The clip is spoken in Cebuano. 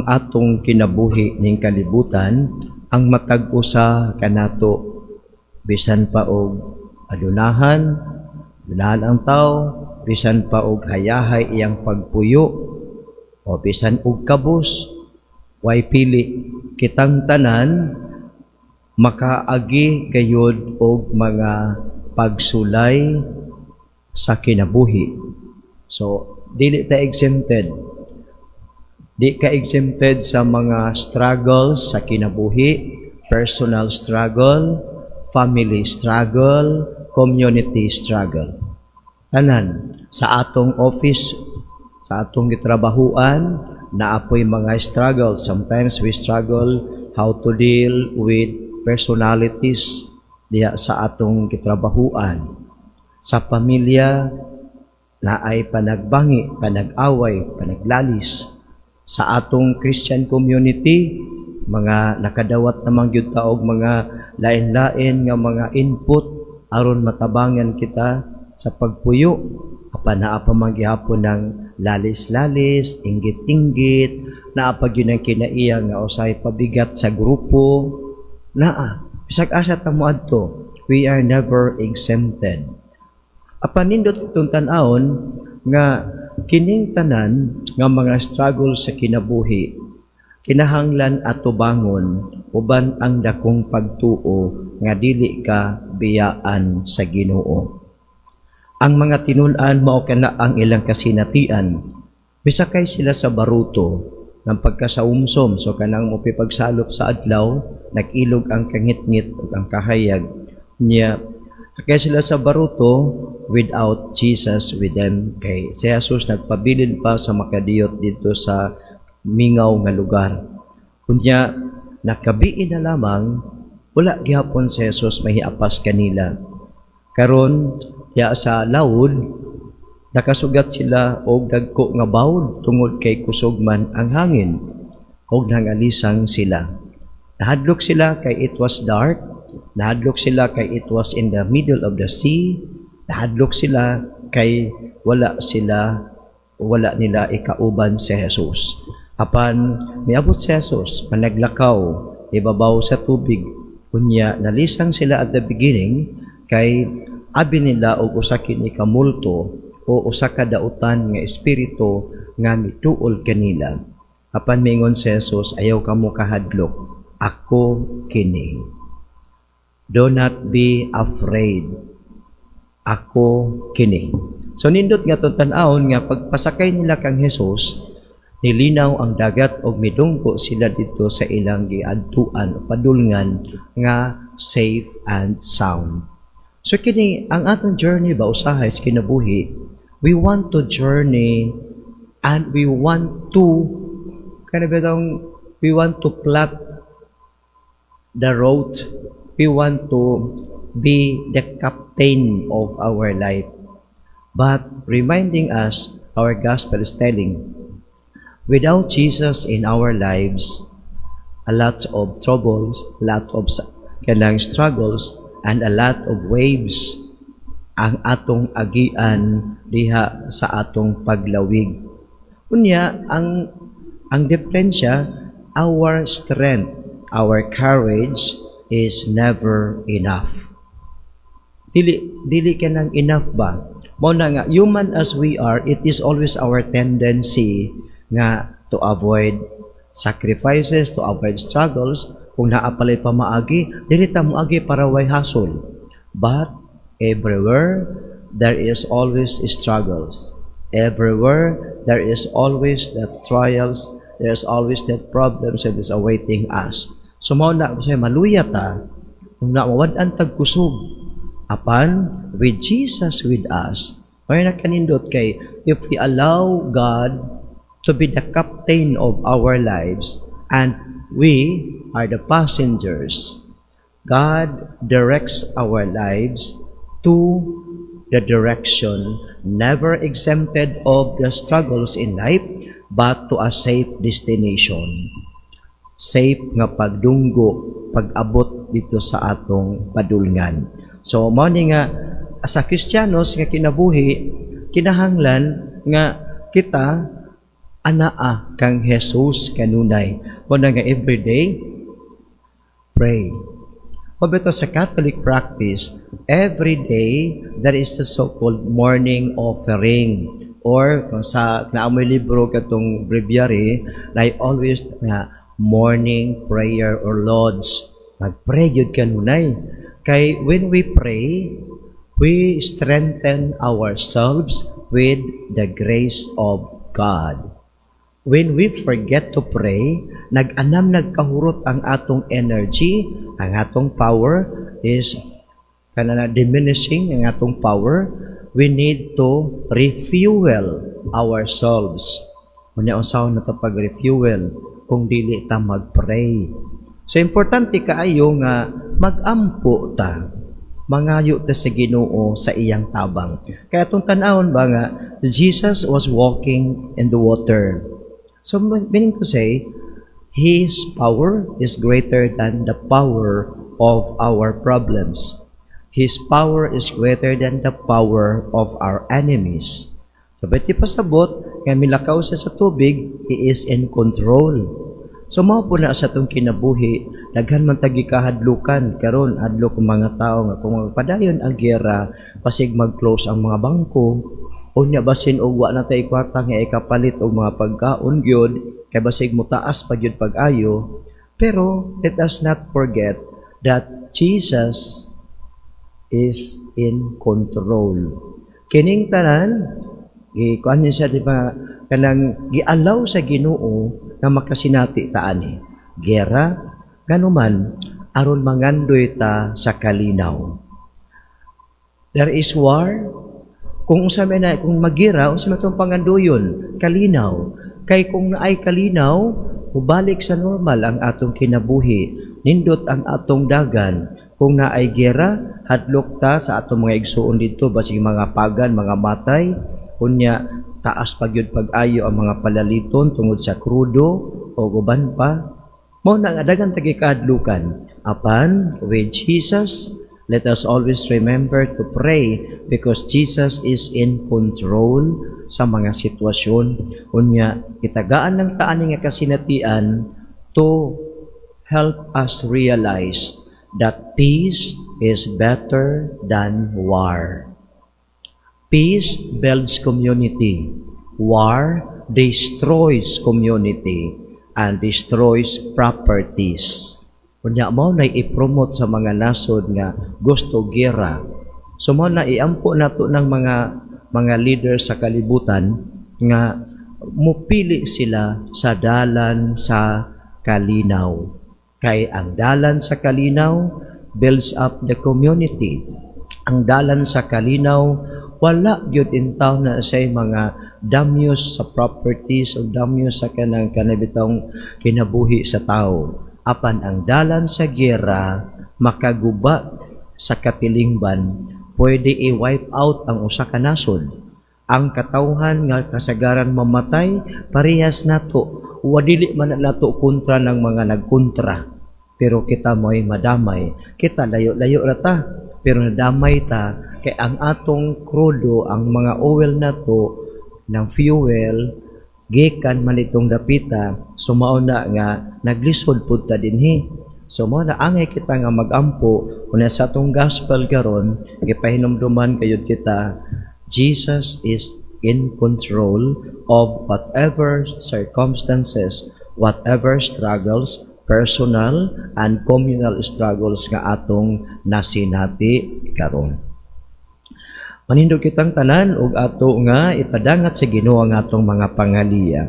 Atong kinabuhi ning kalibutan, ang matag usa kanato, bisan pa og adunahan, adunahan ang tao, bisan pa og hayahay iyang pagpuyo, o bisan og kabus, way pili, kitang tanan makaagi gayud og mga pagsulay sa kinabuhi. So, dili ta exempted. Di ka exempted sa mga struggles sa kinabuhi, personal struggle, family struggle, community struggle. Tanan, sa atong office, sa atong gitrabahuan, naa poy mga struggle. Sometimes we struggle how to deal with personalities diha sa atong gitrabahuan. Sa pamilya, naay panagbangi, panag-away, panaglalis. Sa atong Christian community, mga nakadawat naman gyud ta og mga lain-lain nga mga input aron matabangan kita sa pagpuyo, apan naa pa man gihapon ng lalis-lalis, inggit-inggit, naa pa gyud ang kinaiya nga usahay pabigat sa grupo. Naa, bisag asa ta moadto, we are never exempted. Apan nindot itong tan-awon nga kining tanan nga mga struggle sa kinabuhi, kinahanglan atubangon uban ang dakong pagtuo nga dili ka biyaan sa Ginoo. Ang mga tinun-an, mao kana ang ilang kasinatian. Misakay sila sa baruto ng pagkasaumsom, so kanang mopipagsalop sa adlaw, nag-ilog ang kangitngit ug ang kahayag niya. Sakay sila sa baruto without Jesus with them, kay si Jesus nagpabilin pa sa makadiyot dito sa mingaw nga lugar. Unya nakabiin na lamang, wala gihapon si Jesus mahiapas kanila. Karon ya sa lawod, nakasugat sila og dagko nga bawd tungod kay kusog man ang hangin og nangalisang sila. Nahadlok sila kay it was dark, nahadlok sila kay it was in the middle of the sea, nahadlok sila kay wala nila ikauban si Jesus. Apan miabot si Jesus, managlakaw ibabaw sa tubig. Unya nalisang sila at the beginning kay abi nila og usa kini ka multo o usa ka dautan nga espiritu nga mituol kanila. Apan mingon si Jesus, "Ayaw kamo kahadlok, ako kini. Do not be afraid. Ako kini." So nindot nga itong tan-awon nga pagpasakay nila kang Jesus, nilinaw ang dagat og midungko sila dito sa ilang giadtuan o padulngan nga safe and sound. So kini ang atong journey ba usahay sa kinabuhi, we want to journey and we want to kana bitong we want to plot the road. We want to be the captain of our life. But reminding us, our gospel is telling, without Jesus in our lives, a lot of troubles, a lot of kanang struggles, and a lot of waves ang atong agian diha sa atong paglawig. Unya, ang diferensya, our strength, our courage is never enough. Dili ka nang enough ba? Mao na nga human as we are, it is always our tendency nga to avoid sacrifices, to avoid struggles. Kung naa palay pamaagi, dili ta moagi para way hasol. But everywhere there is always struggles. Everywhere there is always the trials, there is always that problems that is awaiting us. So mao na say maluya ta kung mawad-an tag kusog. Apan with Jesus with us, may nakanindot kay if we allow God to be the captain of our lives and we are the passengers, God directs our lives to the direction, never exempted of the struggles in life, but to a safe destination. Safe nga pagdunggo, pag-abot dito sa atong padulngan. So, mao ni nga sa Kristiyanos nga kinabuhi, kinahanglan nga kita Anaa kang Jesus kanunay. Mao nga everyday pray. O bitaw sa Catholic practice, every day there is a so-called morning offering. Or kung sa naamoy libro katong breviary, like always nga morning prayer or lauds. Mag-pray gyud kanunay. Kay when we pray, we strengthen ourselves with the grace of God. When we forget to pray, nag-anam nagkahurot ang atong energy, ang atong power is kana diminishing ang atong power. We need to refuel ourselves. Unya, unsaon na ta pag-refuel kung dili ta mag-pray? So importante kaayo nga mag-ampo ta, mangayo ta sa Ginoo sa iyang tabang. Kaya itong tan-awon ba nga Jesus was walking in the water. So meaning to say, His power is greater than the power of our problems. His power is greater than the power of our enemies. So, pwede pasabot, nga milakaw siya sa tubig, He is in control. So mao po na sa atong kinabuhi, daghan man tag gikahadlukan karon, hadlok ang mga tao nga kung magpadayon ang giyera, pasig mag-close ang mga bangko, unya basin og wa na tay kwarta nga ikapalit og mga pagkaon gyud, kay basig motaas pa gyud pag-ayo. Pero let us not forget that Jesus is in control. Kining tanan, gikuan niya siya, di ba, kanang gialaw sa Ginoo nga makasinati ta ani. Gera, ganuman, aron mangandoy ta sa kalinaw. There is war. Kung unsa may na, kung magira, unsa man itong pangandoyon? Kalinaw. Kay kung naay kalinaw, mubalik sa normal ang atong kinabuhi. Nindot ang atong dagan. Kung naay gera, hadlok ta sa atong mga igsuon dito, basig mga pagan, mga matay, unya taas pa gyud pag-ayo ang mga palaliton tungod sa krudo o uban pa. Mao na nga daghan ta gikahadlukan. Apan with Jesus, let us always remember to pray because Jesus is in control sa mga sitwasyon. Unya, itagaan ng taan nga kasinatian to help us realize that peace is better than war. Peace builds community. War destroys community and destroys properties. Unya mao na i-promote sa mga nasod nga gusto gera. So mao na iampo nato ng mga leader sa kalibutan nga mupili sila sa dalan sa kalinaw. Kay ang dalan sa kalinaw builds up the community. Ang dalan sa kalinaw, wala gyud intaw na say mga damyos sa properties o damyos sa kanang kanabitong kinabuhi sa tao. Apan ang dalan sa giyera makaguba sa katilingban, pwede i-wipe out ang usa ka nasod. Ang katawhan nga kasagaran mamatay, parehas nato. Wadili man na nato kontra ng mga nagkontra. Pero kita mo'y madamay. Kita layo-layo ra ta. Pero nadamay ta kay ang atong krudo, ang mga oil nato ng fuel gikan man itong dapita, so mao na nga naglisod pud ta dinhi. So mao na angay kita nga magampo kuna sa atong gospel karon, gipahinumduman kayod kita, Jesus is in control of whatever circumstances, whatever struggles, personal and communal struggles nga atong nasinati karon. Manindog kitang tanan ug ato nga ipadangat sa Ginoo ang atong mga pangaliya.